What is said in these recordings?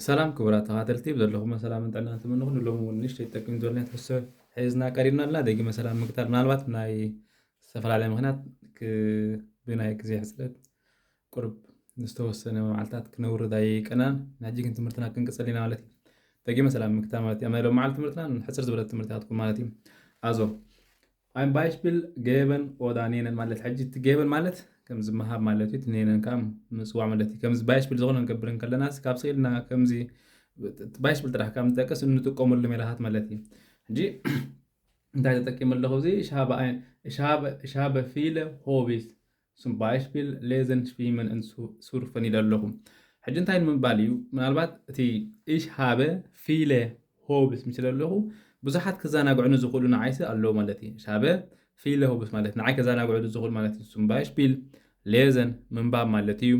ሰላም ክቡራት ተኻተልቲ፣ ብዘለኹም ሰላምን ጥዕናን ትምንኹ። ንሎሚ እውን ንእሽተይ ትጠቅም ዝበልና ትሕዝቶ ሒዝና ቀሪብና ኣለና። ደጊመ ሰላም ምግታር፣ ምናልባት ናይ ዝተፈላለየ ምኽንያት ክ-፣ ብናይ ግዜ ሕጽረት ቁርብ ዝተወሰነ መዓልታት ክነውርድ ኣይቀናን። ንሕጂ ግን ትምህርትና ክንቅጽል ኢና ማለት እዩ። ደጊመ ሰላም ምግታር ማለት እዩ። ኣብ ናይ ሎም መዓልቲ ትምህርትና ሕጽር ዝበለት ትምህርቲ ክትከውን ማለት እዩ። ኣዞ፣ ein Beispiel geben oder nennen ማለት፣ ሕጂ እቲ geben ማለት ከምዚ ምሃብ ማለት እዩ፣ እቲ nennen ከዓ ምጽዋዕ ማለት እዩ። ከምዚ Beispiel ዝኾነ ክንገብር እንከለና፣ ካብ ስእልና ከምዚ Beispiel ጥራሕ ካብ ንጠቅስ እንጥቀመሉ ሜላታት ማለት እዩ። ሕጂ እንታይ ተጠቂመ ኣለኹ? እዚ ich habe ein, ich habe, ich habe viele Hobbys, zum Beispiel lesen, schwimmen und su-, surfen ኢለ ኣለኹ። ሕጂ እንታይ ንምባል እዩ? ምናልባት እቲ ich habe viele Hobbys ምስ ኢለ ኣለኹ፣ ብዙሓት ክዘናግዑኒ ዝኽእሉ ንዓይሲ ኣለዉ ማለት እዩ። Ich habe viele Hobbys ማለት ንዓይ ከዘናግዑኒ ዝኽእሉ ማለት እዩ። Zum Beispiel lesen ምንባብ ማለት እዩ።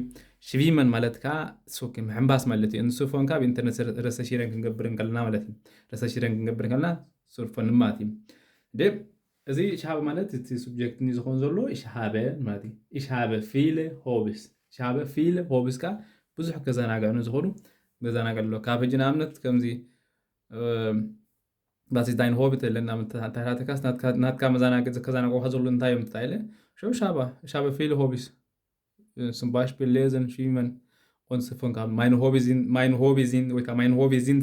Schwimmen ማለት ከዓ ሶኪ ምሕንባስ ማለት እዩ። ንሱ ፎን ካብ ኢንተርነት recherchieren ክንገብር እንከለና ማለት እዩ። Recherchieren ክንገብር እንከለና surfen ማለት እዩ። ደ-፣ እዚ ich habe ማለት እቲ subject ኒ ዝኾን ዘሎ ich habe ማለት እዩ። Ich habe viele Hobbys። Ich habe viele Hobbys ከዓ ብዙሕ ከዘናግዑኒ ዝኽእሉ መዘናግዒ ኣሎ። ካብ ሕጂ ንኣብነት ከምዚ፣ እም፣ Was ist dein Hobby? ተለና ምትሓታተካስ ናትካ፣ ናትካ መዘናግዒ ከዘናግዑኻ ዘሎ እንታይ እዮም? ተታይለ ሸው ሻባ፣ ሻባ viele Hobbys። Zum Beispiel lesen, schwimmen und surfen። ካብ meine Hobbys sind, meine Hobbys sind ወይ ከዓ meine Hobbys sind፣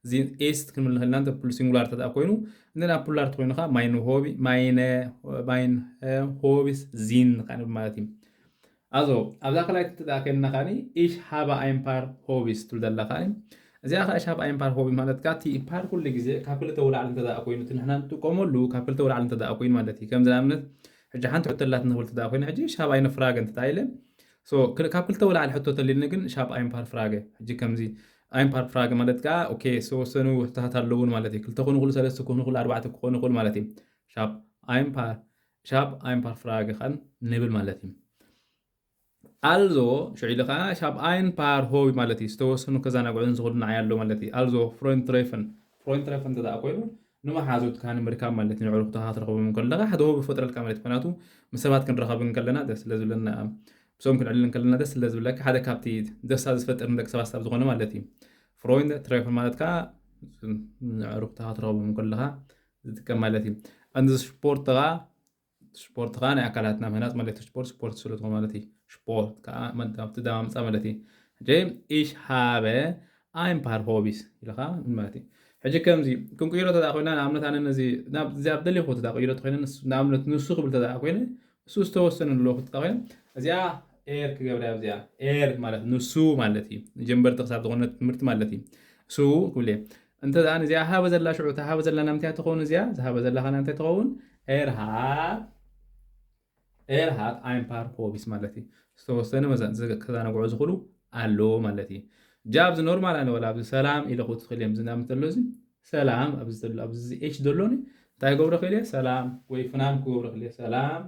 sind ist ክንብል ንኽእል ኢና፣ እንተ ፕሉ-፣ ሲንጉላር ተደኣ ኮይኑ። እንተ ፕሉራል ተኾይኑ ከዓ meine Hobby፣ meine፣ meine Hobbys sind ከዓ ንብል ማለት እዩ። ኣዞ፣ ኣብዛ ካልኣይቲ እንተ ደኣ ከይድና ከኣኒ ich habe ein paar Hobbys ትብል ዘላ ከኣኒ። እዚኣ ከዓ ich habe ein paar Hobby ማለት ከዓ እቲ paar ኩሉ ግዜ ካብ ክልተ ወላዕሊ እንተ ደኣ ኮይኑ፣ እቲ ንሕና ንጥቀመሉ ካብ ክልተ ወላዕሊ እንተ ደኣ ኮይኑ ማለት እዩ። ከምዚ ንኣብነት ሕጂ ሓንቲ ሕቶ ኣላትኒ ክብል እንተ ደኣ ኮይኑ፣ ሕጂ ich habe eine Frage እንተ ደኣ ኢለ፣ so፣ ክል-፣ ካብ ክልተ ወላዕሊ ሕቶ ተልዩኒ ግን ich habe ein paar Frage። ሕጂ ከምዚ ein paar Frage ማለት ከዓ፣ ኦኬ፣ ዝተወሰኑ ሕቶታት ኣለውን ማለት እዩ። ክልተ ክኾኑ ይኽእሉ፣ ሰለስተ ክኾኑ ይኽእሉ፣ ኣርባዕተ ክኾኑ ይኽእሉ ማለት እዩ። Ich habe ein paar፣ ich habe ein paar Frage ከዓ ንብል ማለት እዩ። Also፣ ሽዑ ኢሉ ከዓ ich habe ein paar Hobby ማለት እዩ። ዝተወሰኑ ከዘናግዑኒ ዝኽእሉ ንዓይ ኣሎ ማለት እዩ። Also፣ Freund treffen። Freund treffen እንተ ደኣ ኮይኑ፣ ንመሓዙትካ ንምርካብ ማለት እዩ። ንዕሩኽትኻ ክትረኽቦም ከለኻ ሓደ ሆቢ ፈጥረልካ ማለት እዩ። ምኽንያቱ ምስ ሰባት ክንራኸብ እንከለና ደስ ስለ ዝብለና፣ ምስኦም ክንዕልል እንከለና ደስ ስለ ዝብለካ፣ ሓደ ካብቲ ደስታ ዝፈጥር ንደቂ ሰባት ስለ ዝኾነ ማለት እዩ። Freund treffen ማለት ከዓ ንዕሩኽትኻ ክትረኽቦም ከለኻ ዝጥቀም ማለት እዩ። And ስፖርት ከዓ፣ ስፖርት ከዓ ናይ ኣካላትና ምህናፅ ማለት እዩ። ስፖርት፣ ስፖርት ስለ ዝኾነ ማለት እዩ። ስፖርት ከዓ መ-፣ ኣብቲ ደማምፃ ማለት እዩ። ሕጂ ich habe ein paar Hobbys ኢልኻ ማለት እዩ። ሕጂ ከምዚ ክንቅይሮ ተደኣ ኮይና፣ ንኣብነት ኣነ ነዚ ናብ፣ እዚ ኣብ ደለኹ ተደኣ ቅይሮ ተኮይነ፣ ንስ-፣ ንኣብነት ንሱ ክብል ተደኣ ኮይነ፣ ንሱ ዝተወሰነ ኣለኹ ተደኣ ኮይነ፣ እዚኣ er ክገብራ እያ። እዚኣ er ማለት ንሱ ማለት እዩ። ጀንበርቲ ክሳብ ዝኾነ ትምህርቲ ማለት እዩ። እሱ ክብል እየ። እንተ ደኣ ነዚኣ habe ዘላ ሽዑ፣ እታ habe ዘላ ናምንታይ ትኸውን? እዚኣ ዝሃበ ዘላ ከ ናምንታይ ትኸውን? Er hat፣ er hat ein paar Hobbys ማለት እዩ። ዝተወሰነ መዛ-፣ ዘ-፣ ከዘናግዑ ዝኽእሉ ኣለዎ ማለት እዩ። ሕጂ ኣብዚ ኖርማል ኣነ ወላ ኣብዚ ሰላም ኢለ ክውት ትኽእል እዮም። ዝናም ተሎ እዚ ሰላም ኣብዚ ዘሎ፣ ኣብዚ እዚ ኤች ዘሎኒ እንታይ ክገብሮ ክእል እየ? ሰላም ወይ ፍናን ክገብሮ ክእል እየ። ሰላም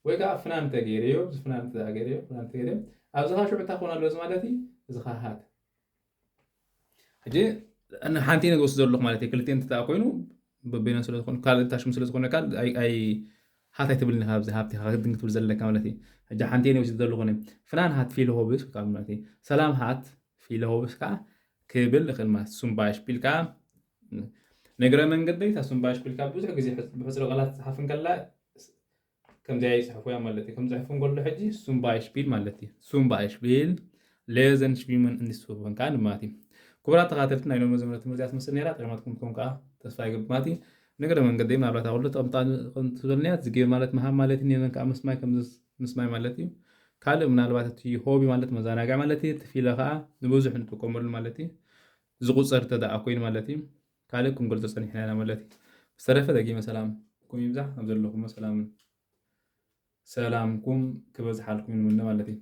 ወይ ከዓ ፍናን ተገይረዮ፣ እዚ ፍናን ተገይረዮ፣ ፍናን ተገይረዮ። ኣብዚ ኸዓ ሽዑ እንታይ ክኾን ኣለዎ እዚ ማለት እዩ? እዚ ኸዓ hat። ሕጂ ሓንቲ እየ ዝወስድ ዘለኹ ማለት እዩ። ክልቲኤን እንተ ደኣ ኮይኑ በበይኖም ስለ ዝኾኑ፣ ካልእ ታሽሙ ስለ ዝኾነ፣ ካልእ ኣይ-፣ ኣይ-፣ hat ኣይትብልን ኢኻ። ኣብዚ ሃብቲ ኢኻ ክትድንግ ትብል ዘለካ ማለት እዩ። ሕጂ ሓንቲ እየ ወሲደ ዘለኹ እኔ። ፍናን hat viele Hobbys ካብ ማለት እዩ። ሰላም hat viele Hobbys ከዓ ክብል ይኽእል ማለት እዩ። Zum Beispiel ከዓ ንእግረ መንገደይ እታ zum Beispiel ከዓ ብዙሕ ግዜ ሕጽ-፣ ብሕጽረ ቃላት ትጽሓፍ እንከላ ከምዚኣ ይጽሕፉ እያ ማለት እዩ። ከም ጽሕፉ እንከሎ ሕጂ zum Beispiel ማለት እዩ። Zum Beispiel lesen, schwimmen und surfen ከዓ ማለት እዩ። ክቡራት ተኻተልቲ፣ ናይ ሎሚ ዘመነ ትምህርቲ እያ ትመስል ነይራ። ጠቂማትኩም ትኮን ከዓ ተስፋ ይገብር ማለት እዩ። ንእግረ መንገደይ ምናልባት ኣብ ኩሉ ጠቕምጣ ከም ትብለኒ እያ። ዝጌም ማለት ምሃብ ማለት እዩ። ኔነን ከዓ ምስማይ ከም ዝስ-፣ ምስማይ ማለት እዩ። ካልእ ምናልባት እቲ ሆቢ ማለት መዘናግዒ ማለት እዩ። እቲ ፊለ ከዓ ንብዙሕ ንጥቀመሉ ማለት እዩ። ዝቁጸር እንተ ደኣ ኮይኑ ማለት እዩ። ካልእ ክንገልጾ ጸኒሕና ኢና ማለት እዩ። ብዝተረፈ ደጊመ ሰላምኩም ይብዛሕ፣ ኣብ ዘለኹሞ ሰላምን ሰላምኩም ክበዝሓልኩም ይምነ ማለት እዩ።